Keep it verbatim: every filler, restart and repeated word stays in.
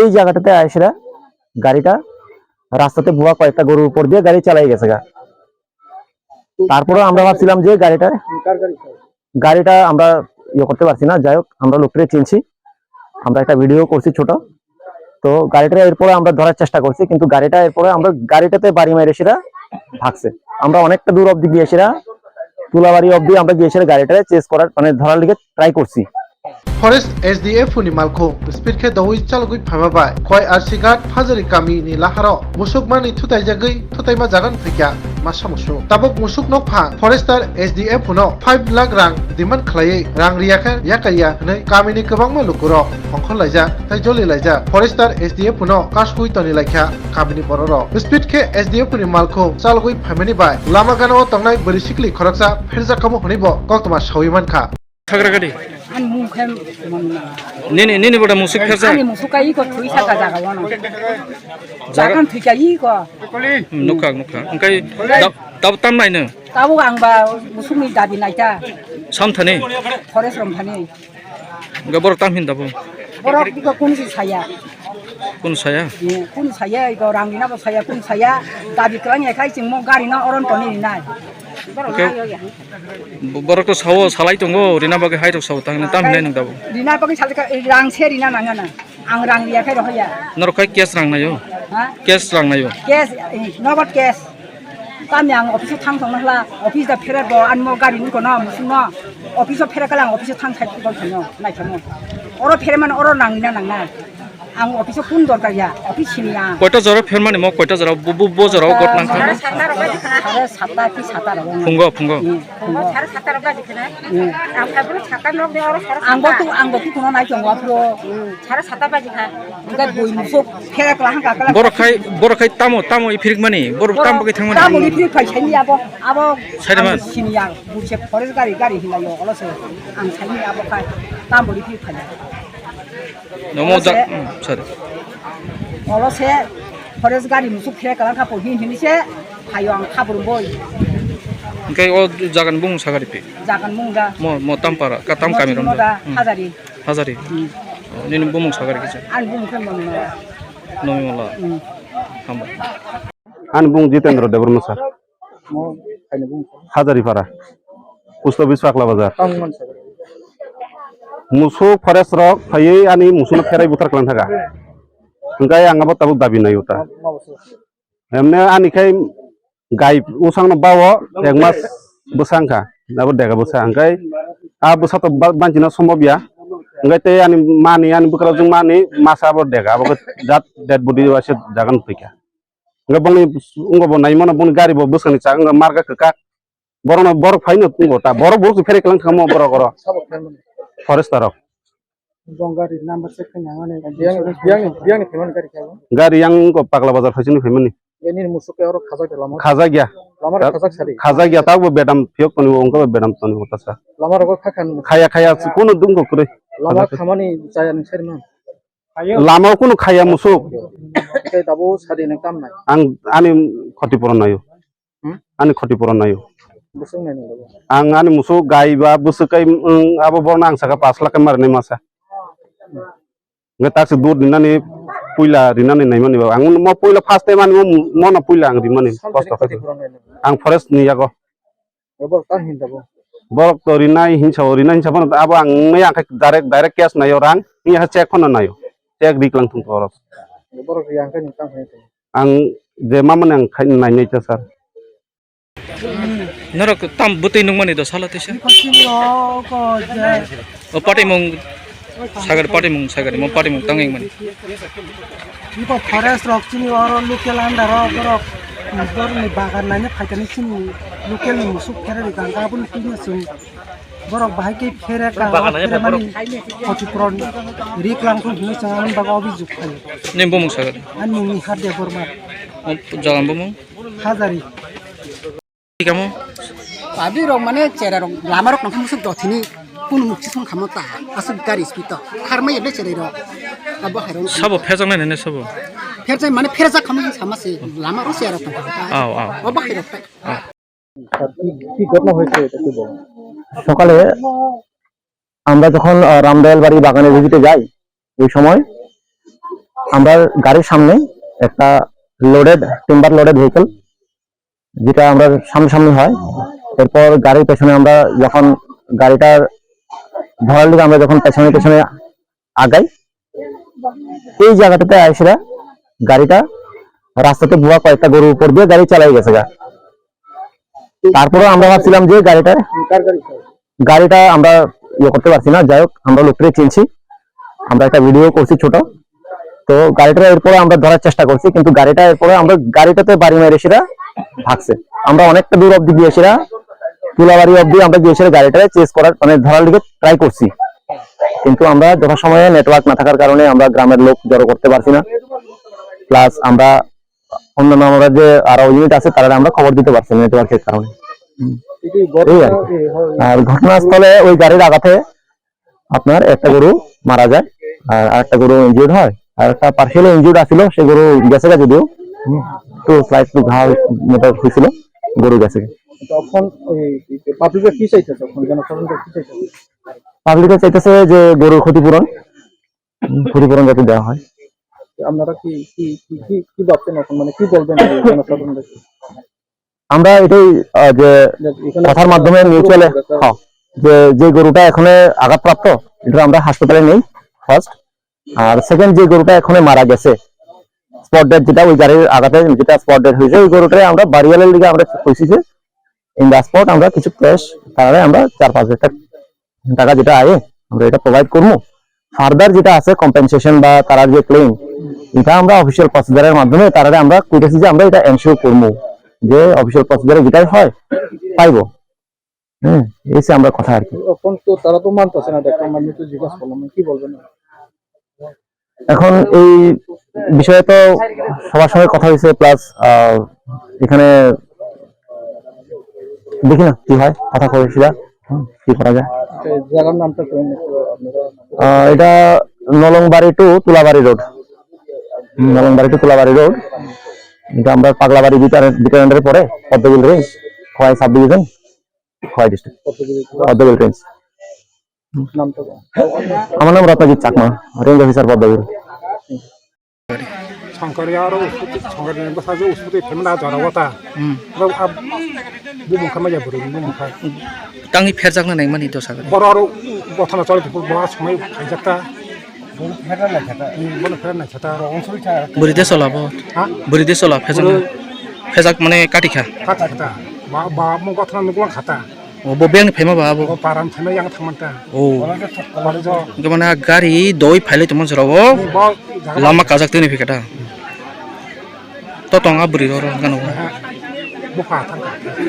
এই জায়গাটাতে আইসরা গাড়িটা রাস্তাতে ভুয়া কয়েকটা গরুর উপর দিয়ে গাড়ি চালাই গেছে গা। তারপরে আমরা ভাবছিলাম যে গাড়িটা গাড়িটা আমরা ইয়ে করতে পারছি না। যাই হোক, আমরা লোকটাকে চিনছি, আমরা একটা ভিডিও করছি ছোট। তো গাড়িটা এরপরে আমরা ধরার চেষ্টা করছি, কিন্তু গাড়িটা এরপরে আমরা গাড়িটাতে বাড়ি মেরে সেটা ভাগছে। আমরা অনেকটা দূর অবধি গিয়ে সেটা তুলাবাড়ি অবধি আমরা গিয়ে সেটা গাড়িটা চেস করার, মানে, ধরার লিগে ট্রাই করছি। Forest S D F ni malkhung speed khe dowui chalogwi phaima bai Khowai R C Ghat Phajari kami ni laharo musuk mani thutaijagwi thutaima jagan thwikya masa musuk. Tabuk musuk no pha forester S D F no five lakh rang demand khlaiwi rang riyakha yakaya hwnwi kami ni kwbangma lukurok hongkhor laijak tei joli laijak. Forester S D F no kasui toni laikha kami ni bororok. Speed khe S D F ni malkhung chalogwi phaimani bai lama gana o tongnai bwrwi sikli khoroksa pherjak kamo hwnwi bo koktwma sawi mankha. Sagra gadi. Ani mung khe mung na. Nini, nini boda musuk khaja? Ani musuk kai ko thui saka jaga wano. Jaga? Jaga thui kai ko. Hmm, nukha, nukha. Engkai dab, dab tam nai no? Tabo ang ba musuk ni dabi naita. Sam thani? Forest rom thani. Engkai borok tam hin dabo? Borok ko kun si saya. Kun saya? Ye, kun saya, iko rang dina bo saya, kun saya. Dabi klang ya khai ching mo gari na oron toni nai. Borok Okay. na yo ya. Bo-, borok to sawo salai tongo, rina bagwi hai rok sawo tang tam hinai nung dabo. Rina bagwi salai ka, eh, rang se rina nangya na. Ang rang riya khai rohya. Norok khai cash rang nayo? Ha? Cash rang nayo? Cash, eh, nobot cash. Tami ang office o thang tong nahla, office da phere bo anmo gari ni kono, musung no. Office o phere kala ang office o thang sai tong tong nai tong. Oro phere man oro rang rina nang na. Ang office o kun dorkar ya, office sini ya. Koita jora phermani mo, koita jora bu, bu, bu jora o got nang kha. Sare sata ki sata rok. Phungo, phungo. Hmm, phungo. Sare sata rok baji khana. Hmm. Ang phaibru sata nok de oro sare sata. Ang bo tu, ang bo tu kuno nai tongo aphro. Hmm, sare sata baji kha. Engkai bui musuk phera kala hangka kala. Borok khai, borok khai tamo, tamo i phirik mani, borok tamo kai thang mani. Tamo i phirik phai sini abo, abo. Saireman. Sini ya, bu se forest gari, gari hinai yo, olo se. Ang sini abo khai, tamo i phirik phai. Nomo Olo ja-, se, mm, sorry. Olo se forest gari musuk khe kalang kha po hin hin se phayo ang khabrum boi. Engkai o jagan bung sagari pi. Jagan mung da. Mo, mo tampara, ka tam Mo kami rom mo da. Da, Hmm. Hajari. Hajari. Hmm. Oh, nini bumung sagari kisa. An bung khe mo no. Nomi mala. Hmm. Hambai. Ani bung Jitendra Debbarma sir. Mo, khaini bung. Hajari para. Post office Pakla Bazar. Tang man sa. Musuk forest rok phaiwi ani musukno pherai buthar klang thaga. Hingkai ang abo tabuk dabi nai uta. Ma, ma, ma, ma. Emne ani khai gai usangno bawo ek mas bwsa wngkha. Abo dega bwsa hingkai a bwsa to ba-, banchina sombob ya. Hingkai tei ani mani, ani bwkrajwk mani masa abo dega. Abo khe jat dead body waisa jaga nw thwikha. Hingke bongni wngbo bo naimano bongni gari bo bwskangni chak wngkha marga kwkak. Borokno borok phaino tongo ta, borok borok se phere kelang thangmo borok oro. Sabo phermani. Forester rok. Bong gari number check khaina mani. Biyang, biyang, biyang ni phaimani gari kabo. Gari yang wngkha Pakla Bazar phaisingni phaimani. Nini musuk ke oro khajak de lama. Khajak ya. Lama khajak sari. Khajak ya, tabo bedam phiyok toni bo wngkha bedam toni bo tasa. Lama rogo khakhan. Khaya khaya kuno dungko kwrwi. Lama khamani chaya ni sari man. Lama o kunu khaya musuk. Tei tabuk sadi nang tam nai. Ang ani khoti puron nayo. Hmm? Ani khoti puron nayo. Busung nai nang. Ang ani musuk gai ba busuk kai, mm, abo borno ang saka pas lakh kai mar nai masa. Nge taksi dur dinani puila rinani nai mani ba. Ang mo puila first time ani mo, mo na puila ang rimani. Sal kosto sari khoti kai. Puron nai nang. Ang forest ni yago. Borok ta hin tabuk. Borok to rinai hinsa o, rinai hinsa phano abo ang wngya khe direct, direct cash naio rang, wngya khe check phano naio. Check riklang thung borok. Borok yang khe nung tang phai. Ang je mamani ang khai nai nai ta sir. Norok tam bwtwi nungmani do sala tisa? Iko sini o ko je. O patimung Sagari patimung, sagari mo patimung tangwi mani. Iko forest rok chini oro local under rok, borok borok ni bagan naina phaikani chini local ni musuk pherani ganga aboni tini chwng borok bahai khe phere ka phere mani khoti puron rik lang thung hinwi chwng aboni bagwi obhijog khaio. Nini bumung sagari? Ani mung Nihar Debbarma. O jaga bumung? Hajari. Kamo? Abi rok mane chera rok lama rok nang musuk dothini kunu mukti song khamo ta asuk gari speed to kharmai ebe chera rok abo hai rok. Sabo phejak nai nene sabo. Phejak mane phejak khamo sama se lama rok chera rok ta. Aw, aw. Abo hai rok ta. Aw. কি, কি ঘটনা হয়েছে এটা একটু বলো। সকালে আমরা যখন, আহ, রামদয়াল বাড়ি বাগানের ভিজিটে যাই, ওই সময় আমরা গাড়ির সামনে একটা লোডেড, টিম্বার লোডেড ভেহিকল, যেটা আমরা সামনাসামনি হয়, এরপর গাড়ির পেছনে আমরা যখন গাড়িটা ধরার লিগে আমরা যখন পেছনে পেছনে আগাই, এই জায়গাটাতে আইসিরা গাড়িটা রাস্তাতে ভুয়া কয়েকটা গরুর উপর দিয়ে গাড়ি চালাই গেছে গা। তারপরে আমরা ভাবছিলাম যে গাড়িটা, গাড়িটা আমরা ইয়ে করতে পারছি না। যাই হোক, আমরা লোকটাকে চিনছি, আমরা একটা ভিডিও করছি ছোট। তো গাড়িটা এরপরে আমরা ধরার চেষ্টা করছি, কিন্তু গাড়িটা এরপরে আমরা গাড়িটাতে বাড়ি মেরে সেটা ভাগছে। আমরা অনেকটা দূর অব্দি গিয়ে সেটা তুলাবাড়ি অব্দি আমরা গিয়ে সেটা গাড়িটাকে চেস করার, মানে, ধরার লিগে ট্রাই করছি, কিন্তু আমরা যথাসময়ে নেটওয়ার্ক না থাকার কারণে আমরা গ্রামের লোক জড়ো করতে পারছি না। প্লাস আমরা অন্যান্য আমরা যে আরো ইউনিট আছে, তারা আমরা খবর দিতে পারছি না নেটওয়ার্কের কারণে। হুম। এই আর কি। আর ঘটনাস্থলে ওই গাড়ির আঘাতে আপনার একটা গরু মারা যায়, আর আরেকটা গরু ইনজিউর্ড হয়, আর একটা পার্শিয়ালি ইনজিউর্ড আছিল, সে গরু গেছে গা যদিও, হুম, একটু স্লাইট একটু ঘা মতো হয়েছিল, গরু গেছে। তখন ওই পাবলিকরা কি চাইতেছে, এখন জনসাধারণরা কি চাইতেছে? পাবলিকরা চাইতেছে যে গরুর ক্ষতিপূরণ, হুম, ক্ষতিপূরণ যাতে দেওয়া হয়। আপনারা কি, কি, কি, কি, কি ভাবছেন এখন? মানে, কি বলবেন এই জনসাধারণদেরকে? আমরা এটাই, আহ, যে যে এখানে কথার মাধ্যমে গরু মিউচুয়াল, গেছে। হ্যাঁ, যে, যে গরুটা এখানে আঘাতপ্রাপ্ত, এটা আমরা হাসপাতালে নেই ফার্স্ট। আর সেকেন্ড, যে গরুটা এখানে মারা গেছে, স্পট ডেড, যেটা ওই গাড়ির আঘাতে যেটা স্পট ডেড হয়েছে, ওই গরুটাই আমরা বারিয়ালের দিকে আমরা কইছি যে ইন দ্য স্পট আমরা কিছু ক্যাশ তাহলে আমরা চার পাঁচ হাজার টাকা যেটা আয় আমরা এটা প্রোভাইড করবো। ফার্দার যেটা আছে কম্পেনসেশন বা তারার যে ক্লেম, এটা আমরা অফিসিয়াল প্রসিজারের মাধ্যমে তারারে আমরা কইতেছি যে আমরা এটা এনশিওর করবো, যে অফিসিয়াল প্রসিজারে যেটাই হয় পাইবো। হ্যাঁ, এই সে আমরা কথা আর কি। এখন তো তারা তো মানতেছে না, দেখলাম, আমি তো জিজ্ঞাসা করলাম, কি বলবেন? এখন এই বিষয়ে তো সবার সঙ্গে কথা হয়েছে, প্লাস এখানে দেখি না কি হয়, কথা কয়েছি, হুম, কি করা যায়। আচ্ছা, এই জায়গার নামটা কি? আহ, এটা নলংবাড়ি টু তুলাবাড়ি রোড। হুম, নলংবাড়ি টু তুলাবাড়ি রোড। এটা আমরা পাগলাবাড়ি বিটার বিটার আন্ডারে পড়ে, Padmabil range, Khowai sub division, Khowai district, Padmabil range. নামটা বল। আমার নাম Ratnajit Chakma, range officer Padmabil. Songkari aro uskuti, songkari ni bwsajwk uskuti phaimani ah jora o ta. Hmm. Aro ah bumung kha maya bwrwi ni bumung kha. Tangwi pherjakna naimani dosa gari. Boro aro gothana choli bo somai khaijak ta. Bono pherna naikha ta. Bwrwi de sola bo. Ha? Bwrwi de sola pherjakna. Bwrwi. Pherjak mane katikha. Katikha ta. Ba, ba, mo gothana nuklang kha ta. O, bo beng phaima ba abo? O param phaima yang thangman ta. O. Hwnkhe mane gari doi phailai tongma jora o. Bo jaga lama kajak tini phikha ta. To tong a bwrwi oro gana o. Bupha thangkha.